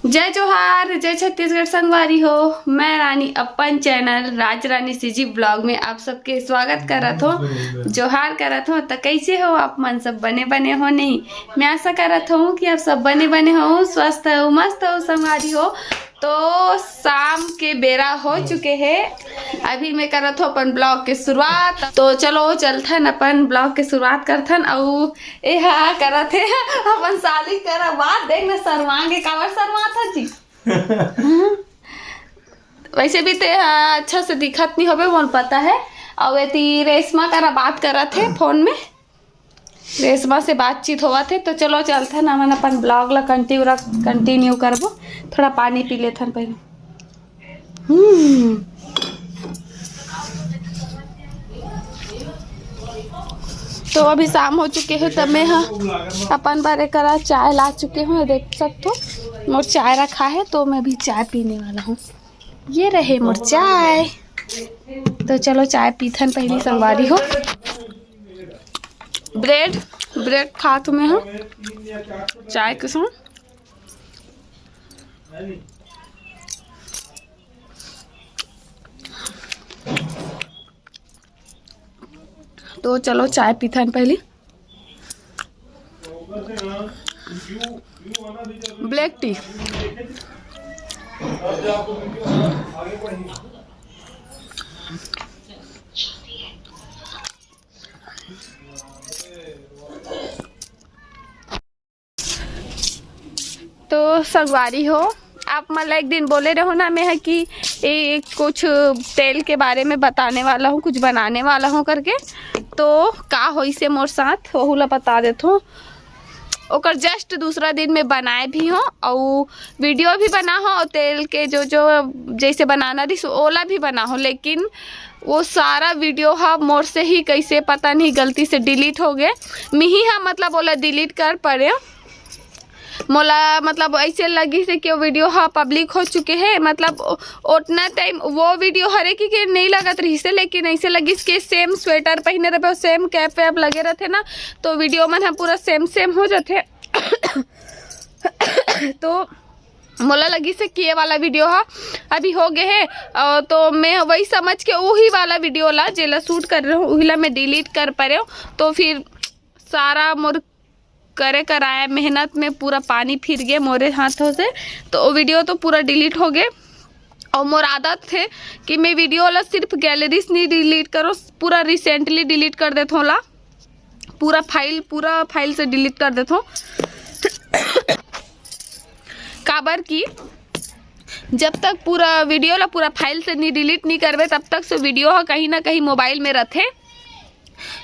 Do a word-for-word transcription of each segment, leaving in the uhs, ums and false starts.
जय जोहार, जय छत्तीसगढ़ संगवारी हो। मैं रानी अपन चैनल राज रानी सीजी ब्लॉग में आप सबके स्वागत करत हो, जोहार करत हो। त कैसे हो आप मन? सब बने बने हो नहीं? मैं आशा करत हूँ कि आप सब बने बने हो, स्वस्थ हो, मस्त हो संगवारी हो। तो शाम के बेरा हो चुके हे, अभी मैं करत हो अपन ब्लॉग के शुरुआत। तो चलो चलथन अपन ब्लॉग के शुरुआत करथन। अउ एहा करत हे अपन साली करा बात, देख ना शर्मा के, काबर शर्मा था जी? वैसे भी ते हा अच्छा से दिखत नहीं होबे, मोला पता है। अउ एती रेशमा करा बात करत हे फोन में, रेशमा से बातचीत होवत हे। तो चलो चलथन, हमन अपन ब्लॉग ला कंटिन्यू रख, कंटिन्यू करबो। थोड़ा पानी पी लेथन पहले। हम्म। तो अभी शाम हो चुके हे, तब मैं हा अपन बर एकरा चाय ला चुके हूँ। देख सकथो, मोर चाय रखा है, तो मैं भी चाय पीने वाला हूँ। ये रहे मोर चाय। तो चलो चाय पीथन पहली संगवारी हो। ब्रेड, ब्रेड खा तुम्हें हो चाय के संग। तो चलो चाय पीथन पहली। Black T. तो संगवारी हो, आप मन ला एक दिन बोले रहो ना मैं ह कि ए, कुछ तेल के बारे में बताने वाला हूँ, कुछ बनाने वाला हूँ करके। तो का होइसे मोर साथ, ओहू ला बता देथो। ओकर जस्ट दूसरा दिन में बनाए भी हो, अउ वीडियो भी बना हो, अउ तेल के जो जो जैसे बनाना रहिस ओला भी बना हो, लेकिन वो सारा वीडियो हा मोर से ही कैसे पता नहीं गलती से डिलीट हो गए। मिही हा मतलब ओला डिलीट कर पड़े। मोला मतलब ऐसे लगिस हे कि वो वीडियो हा पब्लिक हो चुके हे, मतलब ओ-, ओतना टाइम वो वीडियो हरे कि, कि नहीं लगत रहिस हे, लेकिन ऐसे लगिस कि सेम स्वेटर पहने रहे, सेम कैप वैप लगे रहते ना, तो वीडियो मन हा पूरा सेम सेम हो जाते। तो मोला लगिस हे कि ये वाला वीडियो हा अभी हो गए हे, अ, तो मैं वही समझ के वही वाला वीडियो ला जेला शूट कर रहे हूँ, वही ला मैं डिलीट कर पा रहे हूँ। तो फिर सारा मोर करे कराए मेहनत में पूरा पानी फिर गए मोरे हाथों से, तो वो वीडियो तो पूरा डिलीट हो गए। और मोर आदत हे कि मैं वीडियो ला सिर्फ गैलरी से नहीं डिलीट करो, पूरा रिसेंटली डिलीट कर देथो ला, पूरा फाइल, पूरा फाइल से डिलीट कर देथो। काबर कि जब तक पूरा वीडियो ला पूरा फाइल से नहीं डिलीट नहीं करबे, तब तक से वीडियो हा कहीं ना कहीं मोबाइल में रथे।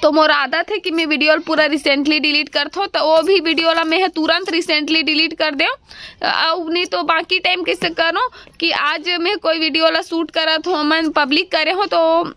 तो मोर आदत हे कि मैं वीडियो ला पूरा रिसेंटली डिलीट करथो, तो वो भी वीडियो ला मैं ह तुरंत रिसेंटली डिलीट कर देव। अउ नहीं तो बाकी टाइम कैसे करो कि आज मैं कोई वीडियो ला शूट करत हो, मन पब्लिक करे हो, तो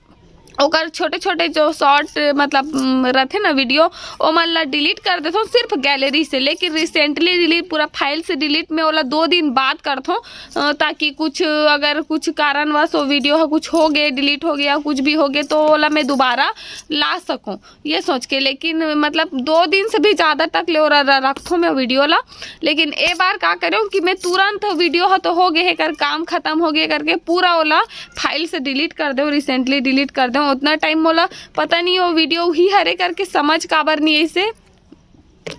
ओकर छोटे छोटे जो शॉर्ट मतलब उम, रथे ना वीडियो, ओमन ला डिलीट कर देथो सिर्फ गैलरी से। लेकिन रिसेंटली डिलीट, पूरा फाइल से डिलीट में ओला दो दिन बाद करथो, अ, ताकि कुछ अगर कुछ कारणवश वो वीडियो ह कुछ हो गए, डिलीट हो गया, कुछ भी हो गए, तो ओला मैं दोबारा ला सकूँ, ये सोच के। लेकिन मतलब दो दिन से भी ज़्यादा तक ले ओला र-, रखथो मैं वीडियो ला। लेकिन ए बार का करें कि मैं तुरंत वीडियो ह तो हो गए हे कर काम खत्म हो गए करके पूरा ओला फाइल से डिलीट कर देव, रिसेंटली डिलीट कर देव। उतना टाइम मोला पता नहीं वो वीडियो ही हरे करके समझ काबर नहीं ऐसे,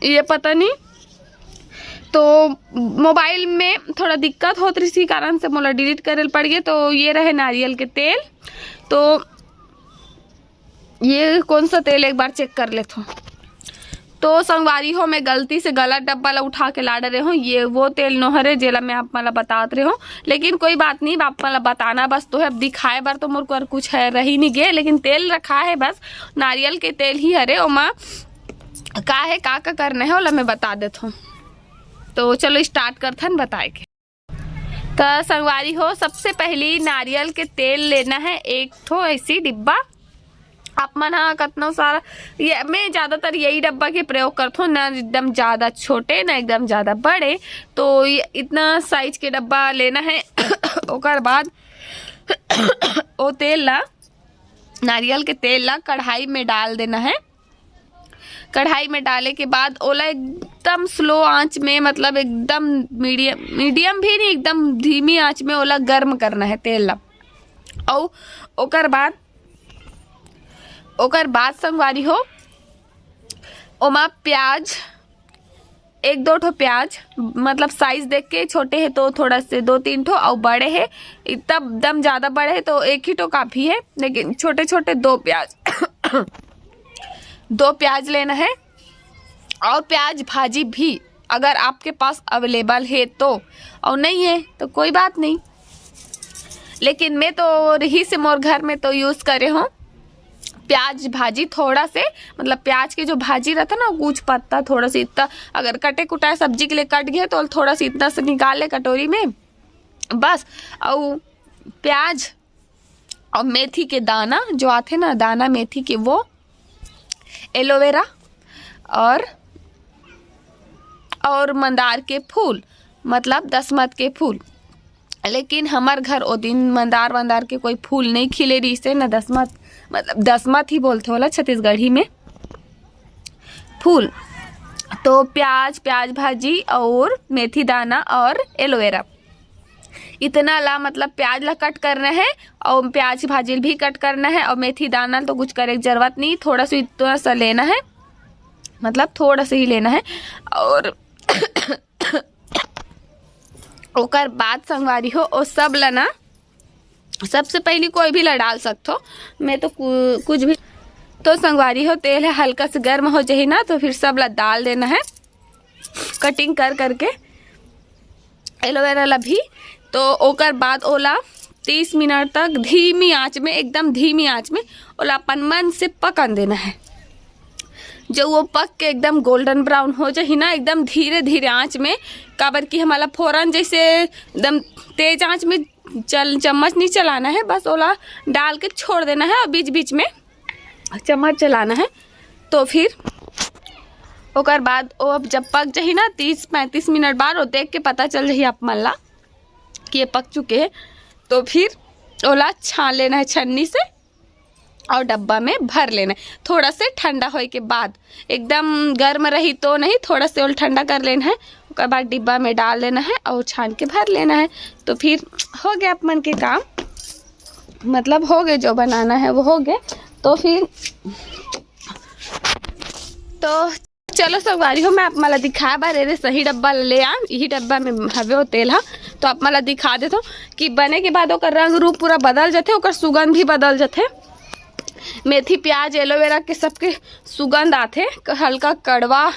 ये पता नहीं। तो मोबाइल में थोड़ा दिक्कत होत रही, इसी कारण से मोला डिलीट करे ल पड़ गए। तो ये रहे नारियल के तेल। तो ये कौन सा तेल, एक बार चेक कर लेथो। तो संगवारी हो, मैं गलती से गलत डब्बा ला उठा के ला डरे हूँ। ये वो तेल नोहरे जेला मैं आप मन ला बतात रहे हूँ, लेकिन कोई बात नहीं, आप मन ला बताना बस तो है। अब दिखाए बर तो मोर कर कुछ है रही नहीं गे, लेकिन तेल रखा है बस, नारियल के तेल ही हरे। ओमा का है, का का करना है, ओला मैं बता देथो। तो चलो स्टार्ट करथन बताए के। तो संगवारी हो, सबसे पहली नारियल के तेल लेना है एक ठो ऐसी डिब्बा। आप मन हा कतनो सारा, ये मैं ज़्यादातर यही डब्बा के प्रयोग करथो, ना एकदम ज़्यादा छोटे ना एकदम ज़्यादा बड़े। तो ये इतना साइज के डब्बा लेना है। ओकर बाद ओ तेल ला, नारियल के तेल ला कढ़ाई में डाल देना है। कढ़ाई में डाले के बाद ओला एकदम स्लो आंच में, मतलब एकदम मीडियम, मीडियम भी नहीं, एकदम धीमी आंच में ओला गर्म करना है तेल ला। अउ ओकर बाद, ओकर बाद संगवारी हो, ओमा प्याज, एक दो ठो प्याज, मतलब साइज देख के, छोटे है तो थोड़ा से दो तीन ठो, और बड़े है, एकदम ज़्यादा बड़े है तो एक ही ठो काफ़ी है, लेकिन छोटे छोटे दो प्याज दो प्याज लेना है। और प्याज भाजी भी अगर आपके पास अवेलेबल है तो, और नहीं है तो कोई बात नहीं। लेकिन मैं तो रही से मोर घर में तो यूज़ करे हूँ प्याज भाजी थोड़ा से, मतलब प्याज के जो भाजी रहता ना, कुछ पत्ता थोड़ा सा इतना, अगर कटे कुटाए सब्जी के लिए कट गया तो थोड़ा सा इतना से निकाल ले कटोरी में बस। और प्याज और मेथी के दाना जो आते ना, दाना मेथी के, वो, एलोवेरा और, और मंदार के फूल, मतलब दसमत के फूल। लेकिन हमर घर ओ दिन मंदार वंदार के कोई फूल नहीं खिले रहिसे, न दसमत, मतलब दसमत ही बोलते होला छत्तीसगढ़ी में, फूल। तो प्याज, प्याज भाजी और मेथी दाना और एलोवेरा, इतना ला, मतलब प्याज ला कट करना है और प्याज भाजी भी कट करना है और मेथी दाना तो कुछ करे के जरूरत नहीं, थोड़ा सा इतना सा लेना है, मतलब थोड़ा सा ही लेना है। और ओकर बाद संगवारी हो, ओ सब ला ना, सबसे पहली कोई भी ला डाल सकथो, मैं तो कु-, कुछ भी। तो संगवारी हो, तेल है हल्का से गर्म हो जाही ना, तो फिर सब ला डाल देना है कटिंग कर करके एलोवेरा ला भी। तो ओकर बाद ओला तीस मिनट तक धीमी आंच में, एकदम धीमी आंच में ओला अपन मन से पकन देना है। जो वो पक के एकदम गोल्डन ब्राउन हो जाही ना, एकदम धीरे धीरे आंच में, काबर कि हमला फोरन जैसे एकदम तेज आंच में चल, चम्मच नहीं चलाना है, बस ओला डाल के छोड़ देना है और बीच बीच में चम्मच चलाना है। तो फिर ओकर बाद वो अब जब पक जाही ना, तीस पैंतीस मिनट बाद वो देख के पता चल जाही आप मन ला कि ये पक चुके हैं। तो फिर ओला छान लेना है छन्नी से और डब्बा में भर लेना है। थोड़ा से ठंडा होए के बाद, एकदम गर्म रही तो नहीं, थोड़ा से ओला ठंडा कर लेना है, ओकर बाद डिब्बा में डाल लेना है और छान के भर लेना है। तो फिर हो गया आप मन के काम, मतलब हो गए, जो बनाना है वो हो गए। तो फिर तो चलो संगवारी हो, मैं आप मन ला दिखाए बर एदे सही डब्बा ला ले आम। यही डब्बा में हवे वो तेल हा, तो आप मन ला दिखा देथो कि बने के बाद ओकर रंग रूप पूरा बदल जथे, ओकर सुगंध भी बदल जथे। मेथी, प्याज, एलोवेरा के सबके सुगंध आथे, क-, हल्का कड़वा,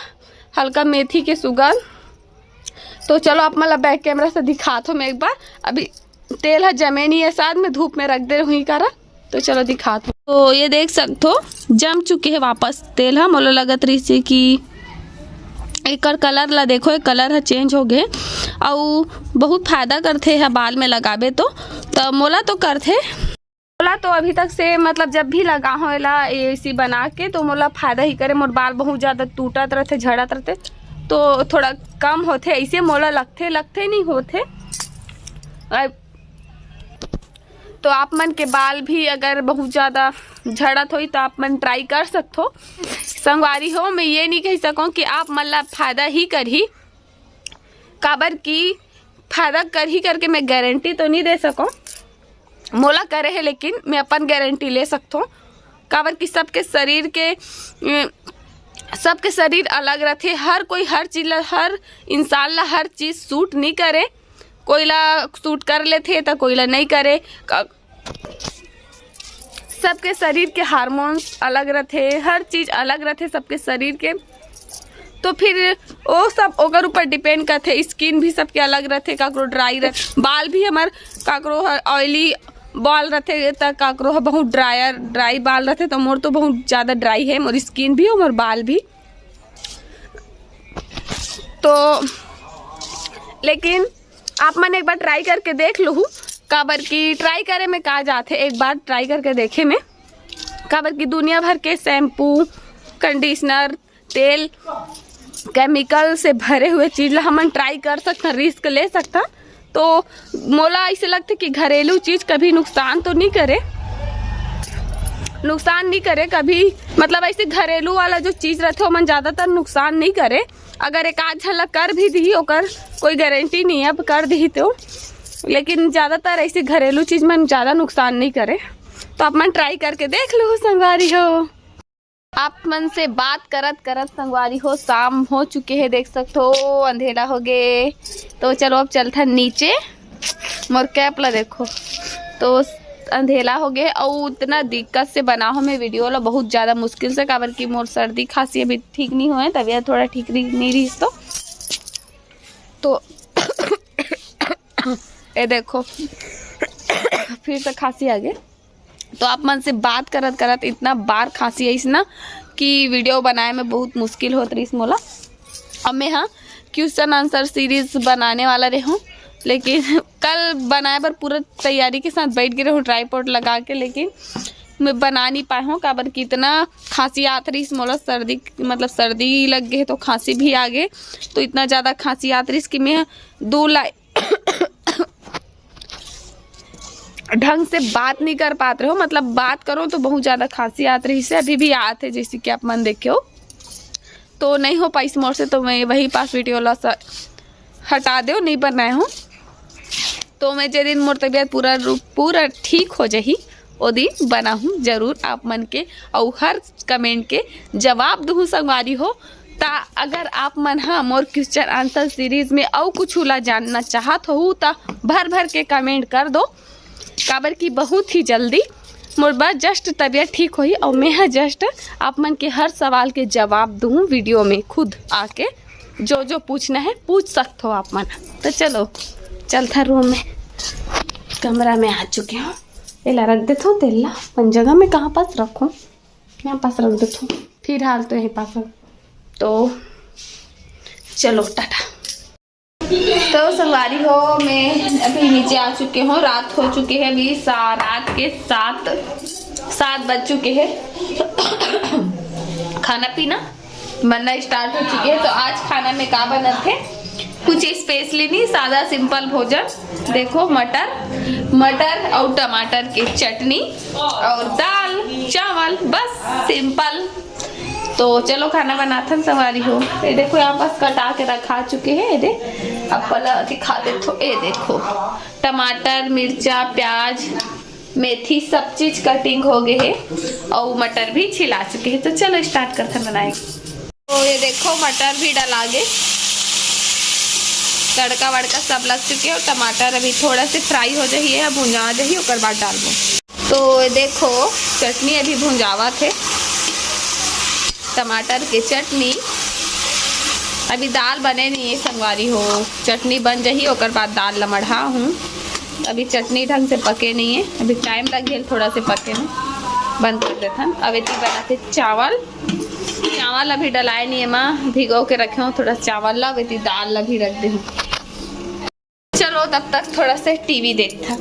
हल्का मेथी के सुगंध। तो चलो आप मन ला बैक कैमरा से दिखाथो मैं एक बार। अभी तेल ह जमे नहीं है, साथ में धूप में रख दे रही करा। तो चलो दिखात हूँ। तो ये देख सकथो, जम चुके हे वापस तेल ह। मोला लगत रहिसे कि एकर कलर ला देखो, ये कलर ह चेंज हो गए, अउ बहुत फायदा करथे ह बाल में लगाबे तो। त मोला तो करथे, मोला तो अभी तक से, मतलब जब भी लगा हो एला एसी बना के, तो मोला फायदा ही करे। मोर बाल बहुत ज्यादा टूटत रहथे, झड़त रहथे, तो थोड़ा कम होथे, ऐसे मोला लगथे, लगथे नहीं होथे। अ, तो आप मन के बाल भी अगर बहुत ज्यादा झड़त होई तो आप मन ट्राई कर सकथो। संगवारी हो, मैं ये नहीं कह सकूँ कि आप मन ला फायदा ही करही, काबर कि फायदा करही करके मैं गारंटी तो नहीं दे सकूँ, मोला करे है, लेकिन मैं अपन गारंटी ले सकथों, काबर कि सबके शरीर के, अ, सबके शरीर अलग रथे। हर कोई हर चीज ला, हर इंसान ला हर चीज सूट नहीं करे। कोई ला सूट कर लेथे त कोई ला नहीं करे। क-, सबके शरीर के हार्मोन्स अलग रथे, हर चीज अलग रथे सबके शरीर के। तो फिर वो सब ओकर ऊपर डिपेंड करथे। स्किन भी सबके अलग रथे, काकरो ड्राई रथे, बाल भी हमर, काकरो ह ऑयली बाल रथे त काकरो ह बहुत ड्रायर, ड्राई बाल रथे। तो मोर तो बहुत ज्यादा ड्राई है, मोर स्किन भी और मोर बाल भी। तो लेकिन आप मन एक बार ट्राई करके देख लूहू, काबर कि ट्राई करे में का जाथे, एक बार ट्राई करके देखे में, काबर कि दुनिया भर के शैम्पू, कंडीशनर, तेल, केमिकल से भरे हुए चीज ला हमन ट्राई कर सकथन, रिस्क ले सकथन। तो मोला ऐसे लगथे कि घरेलू चीज कभी नुकसान तो नहीं करे। नुकसान नहीं करे कभी। मतलब ऐसे घरेलू वाला जो चीज रहिथे ओमन ज्यादातर नुकसान नहीं करे। अगर एक आध झन ला कर भी दिही, ओकर कोई गारंटी नहीं है, अब कर दिही तो, लेकिन ज्यादातर ऐसे घरेलू चीज मन ज्यादा नुकसान नहीं करे। तो आप मन ट्राई करके देख लो संगवारी हो। आप मन से बात करत करत संगवारी हो शाम हो चुके हे, देख सकथो अंधेरा हो गे। तो चलो अब चलथन नीचे। मोर कैप ला देखो, तो अंधेरा हो गे। अउ इतना दिक्कत से बना हो मैं वीडियो ला, बहुत ज्यादा मुश्किल से, काबर कि मोर सर्दी खांसी अभी ठीक नहीं होए, तबीयत थोड़ा ठीक नहीं, नहीं रहीस तो, तो ये देखो फिर से खांसी आ गे। तो आप मन से बात करत करत इतना बार खांसी आइस ना कि वीडियो बनाए में बहुत मुश्किल होत रहीस मोला। अब मैं हाँ क्वेश्चन आंसर सीरीज बनाने वाला रहूँ, लेकिन कल बनाए बर पूरा तैयारी के साथ बैठ गए रहूँ ट्राइपॉड लगा के, लेकिन मैं बना नहीं पाए हूँ, काबर कि इतना खांसी आत रहीस मोला, सर्दी, मतलब सर्दी लग गए तो खांसी भी आ गए, तो इतना ज़्यादा खांसी आत रहीस कि मैं दो लाइन ढंग से बात नहीं कर पात रहे हो, मतलब बात करो तो बहुत ज्यादा खांसी आत रहीस हे, अभी भी आत हे, जैसे कि आप मन देखे हो। तो नहीं हो पाइस मोर से, तो मैं वही पास वीडियो ला स-, हटा दो, नहीं बनाए हूँ। तो मैं जे दिन मोर तबीयत पूरा रूप, पूरा ठीक हो जाही, ओ दिन बनाहूँ जरूर आप मन के, अउ हर कमेंट के जवाब दूहूँ संगवारी हो। ता अगर आप मन ह मोर क्वेश्चन आंसर सीरीज में अउ कुछ ला जानना चाहत हो, ता भर भर के कमेंट कर दो, काबर कि बहुत ही जल्दी मोर बर जस्ट तबीयत ठीक होही और मैं ह जस्ट आप मन के हर सवाल के जवाब दूँ वीडियो में खुद आके। जो जो पूछना है पूछ सकत हो आप मन। तो चलो चलथा रूम में, कमरा में आ चुके हो। एला रख देथो तेल ला अपन जगह में, कहाँ पास रखूँ, यहाँ पास रख देथो, फिलहाल तो यही पास रख। तो चलो टाटा। तो संगवारी हो, मैं अभी नीचे आ चुके हूँ। रात हो चुके हैं अभी सा-, रात के सात, सात बज चुके हैं। खाना पीना बनना स्टार्ट हो चुके हैं। तो आज खाना में का बनत है, कुछ स्पेशली नहीं, सादा सिंपल भोजन। देखो मटर, मटर और टमाटर के चटनी और दाल चावल, बस सिंपल। तो चलो खाना बनाथन संगवारी हो। ये देखो यहाँ पास कटा के रखा चुके हैं। ये दे, अब पहला दिखा देथो। ये देखो टमाटर, मिर्चा, प्याज, मेथी सब चीज कटिंग हो गए है और मटर भी छिला चुके हैं। तो चलो स्टार्ट करथन बनाए। तो ये देखो मटर भी डला गे, तड़का वड़का सब लग चुके है और टमाटर अभी थोड़ा से फ्राई हो जाही, भुंजा जाही, ओकर बाद डालबो। तो देखो चटनी अभी भुंजावत है, टमाटर के चटनी। अभी दाल बने नहीं है संगवारी हो, चटनी बन जाही ओकर बाद दाल ला मढ़ा हूँ। अभी चटनी ढंग से पके नहीं है, अभी टाइम लगे थोड़ा से पके में। बंद कर देथन। अब एती बनाते चावल, चावल अभी डलाए नहीं है माँ, भिगो के रखे हो थोड़ा चावल ला, अब एती दाल ला भी रख दे। चलो तब तक थोड़ा से टीवी देखता।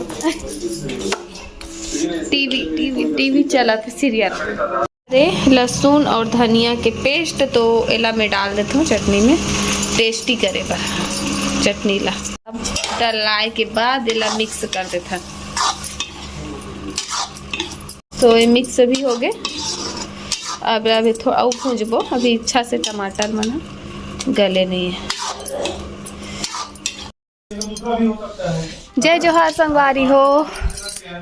टीवी टीवी टीवी चला था सीरियल। अरे लहसुन और धनिया के पेस्ट तो एला मैं डाल देता हूँ चटनी में, टेस्टी करे बर चटनी ला। अब डलाए के बाद एला मिक्स कर देता। तो ये मिक्स भी हो गए। अब अभी थोड़ा अउ भूंजबो, अभी अच्छा से टमाटर मन गले नहीं है। जय जोहार संगवारी हो।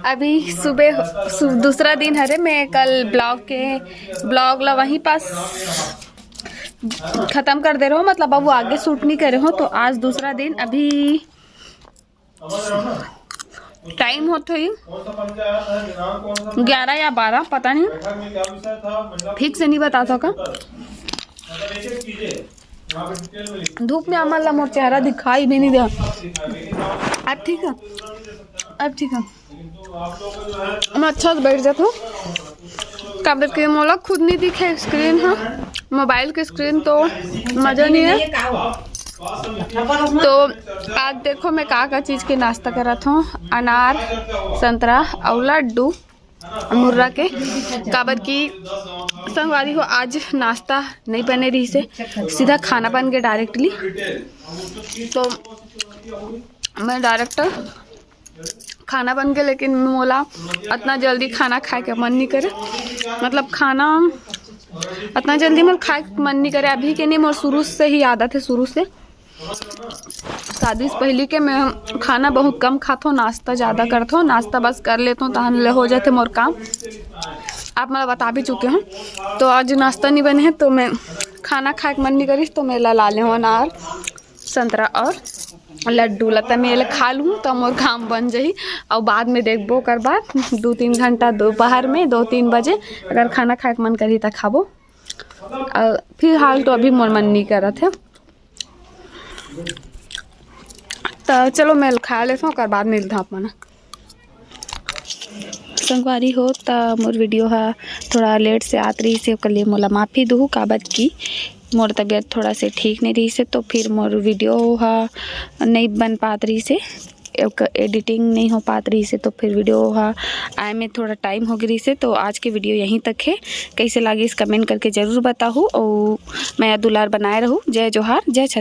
अभी सुबह सु-, दूसरा दिन हरे, मैं कल ब्लॉग के ब्लॉग ला वहीं पास खत्म कर दे रहे हो, मतलब अब वो आगे शूट नहीं करे हो। तो आज दूसरा दिन, अभी टाइम होत होही ग्यारह या बारह, पता नहीं, फिक्स नहीं बता सका। धूप में हमन ला मोर चेहरा दिखाई भी नहीं दे। अब ठीक है, अब ठीक है, मैं अच्छा से बैठ जाता हूँ। काबर के मोला खुद नहीं दिखे स्क्रीन, हाँ, मोबाइल के स्क्रीन तो मजा नहीं है। तो आज देखो मैं का का चीज के नाश्ता करत हूँ, अनार, संतरा और लड्डू मुर्रा के। काबर की संगवारी हो आज नाश्ता नहीं बने रही से, सीधा खाना बन गया डायरेक्टली। तो मैं डायरेक्ट खाना बन के, लेकिन मोला अतना जल्दी खाना खाए के मन नहीं करे। मतलब खाना अतना जल्दी मोर खाए के मन नहीं करे। अभी के नहीं, मोर शुरू से ही आदत है, शुरू से। शादी से पहले के मैं खाना बहुत कम खाथो, नाश्ता ज़्यादा करथो। नाश्ता बस कर लेथो, तहन ले हो जाथे मोर काम। आप मोला बता भी चुके हो। तो आज नाश्ता नहीं बने है, तो मैं खाना खाए के मन नहीं करिस, तो मैं ला, ला ले हूँ अनार, संतरा और लड्डू ला। त मैं एला खा लूँ, त मोर काम बन जाही। और बाद में देखबो, ओकर बाद दो तीन घंटा दोपहर में दो तीन बजे अगर खाना खाए के मन करही, त खाबो। और फिलहाल तो अभी मोर मन नहीं करत है। त चलो, मैं खा लेथों, ओकर बाद मिलथों आप मन। संगवारी हो, त मोर वीडियो हा थोड़ा लेट से आत रहिस हे, ओकर लिए मोला माफ़ी दुहू, काबर कि मोर तबीयत थोड़ा से ठीक नहीं रहिस हे, तो फिर मोर वीडियो हा नहीं बन पात रहिस हे, एडिटिंग नहीं हो पात रहिस हे, तो फिर वीडियो हा आए में थोड़ा टाइम हो गे रहिस हे। तो आज के वीडियो यहीं तक है। कैसे लागिस, कमेंट करके जरूर बताहू, और मया दुलार बनाए रहू। जय जोहार, जय छत्तीसगढ़।